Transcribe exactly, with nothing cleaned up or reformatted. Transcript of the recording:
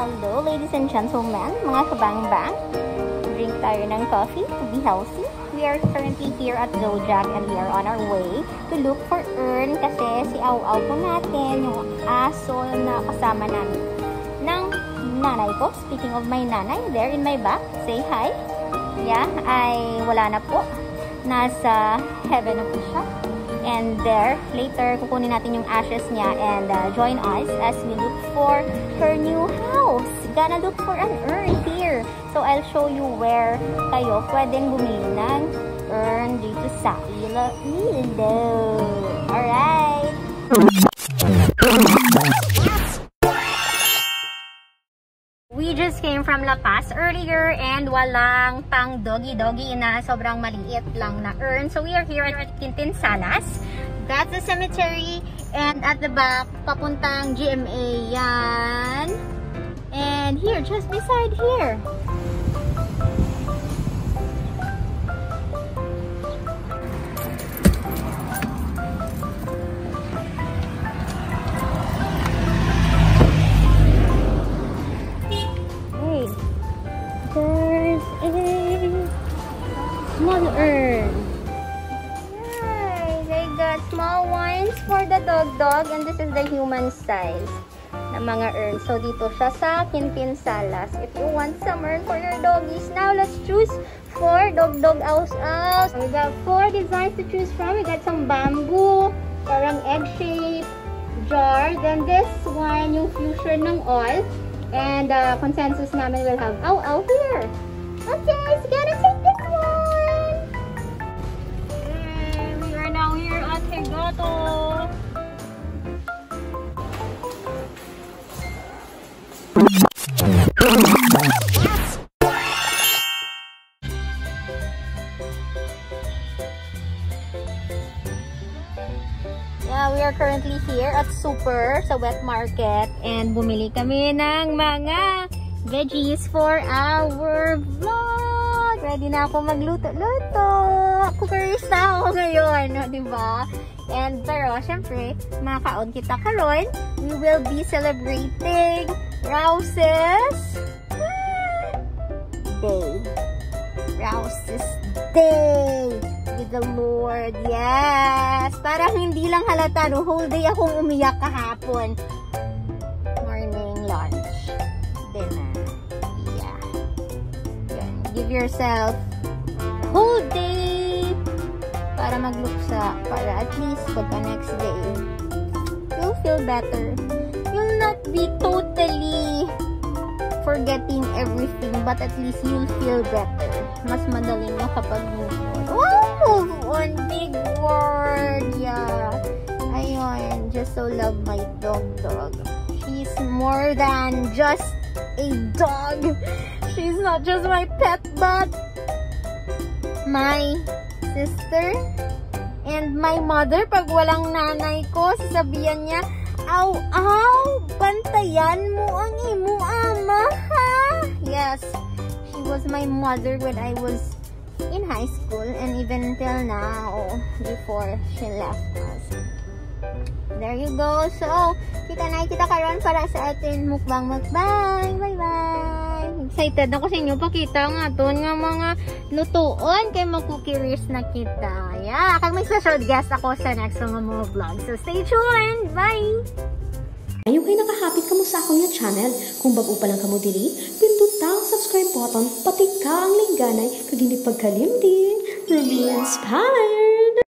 Hello, ladies and gentlemen, mga kabangbang. Drink tayo ng coffee to be healthy. We are currently here at Zodiac and we are on our way to look for Earn kasi si Au Au po natin, yung aso na kasama namin ng nanay ko. Speaking of my nanay, there in my back, say hi. Yeah, ay wala na po. Nasa heaven na po siya. And there, later, kukunin natin yung ashes niya and uh, join us as we look for her new house. Gonna look for an Earn here. So, I'll show you where kayo pwedeng bumili ng Earn dito sa Iloilo. Alright! We just came from La Paz earlier and walang pang doggy-doggy na sobrang maliit lang na Earn. So we are here at Quintin Salas. That's the cemetery. And at the back, papuntang G M A yan. And here, just beside here. Hey, there's a small Earn. Hi, they got small ones for the dog dog, and this is the human size na mga Earn. So, dito siya sa Quintin Salas. If you want some Earn for your doggies, now let's choose four dog dog aus aus. We got four designs to choose from. We got some bamboo, parang egg shape, jar. Then this one, yung fusion ng all. And uh, consensus namin will have Au Au here. Okay, so gonna take this one. Yay! We are now here at Higato. Yeah, we are currently here at Super sa wet market and bumili kami ng mga veggies for our vlog. Ready na ako magluto-luto. Cookeries na ako ngayon, no, di ba? And pero syempre, makaon kita karon. We will be celebrating Rouse's Day. Rouse's Day with the Lord. Yes! Para hindi lang halata, no? Whole day akong umiyak kahapon. Morning, lunch, dinner. Yeah. Yan. Give yourself whole day para magluksa, para at least pagka next day, you'll feel better. You'll not be totally forgetting everything, but at least you'll feel better. Mas madali makapag-move on. Wow! Move on! Big word! Yeah. Ayun. Just so love my dog dog. She's more than just a dog. She's not just my pet, but my sister and my mother. Pag walang nanay ko, sasabihan niya, "Au, au, bantayan mo ang imo ama, ha?" Yes, she was my mother when I was in high school and even till now before she left us. There you go. So, kita na kita karon para sa ating mukbang mukbang. Bye-bye. Excited ako sa inyo pakita ang aton nga mga lutuon kay magkukiris na kita. Yeah, kag may special guest ako sa next nga mga vlog. So, stay tuned. Bye! Ayaw kay nakahapit kamo sa akon nga channel. Kung bag-o pa lang kamo diri, pinduta ang subscribe button, patika ang lingganay, kag hindi pagkalimti, Rumi Inspire!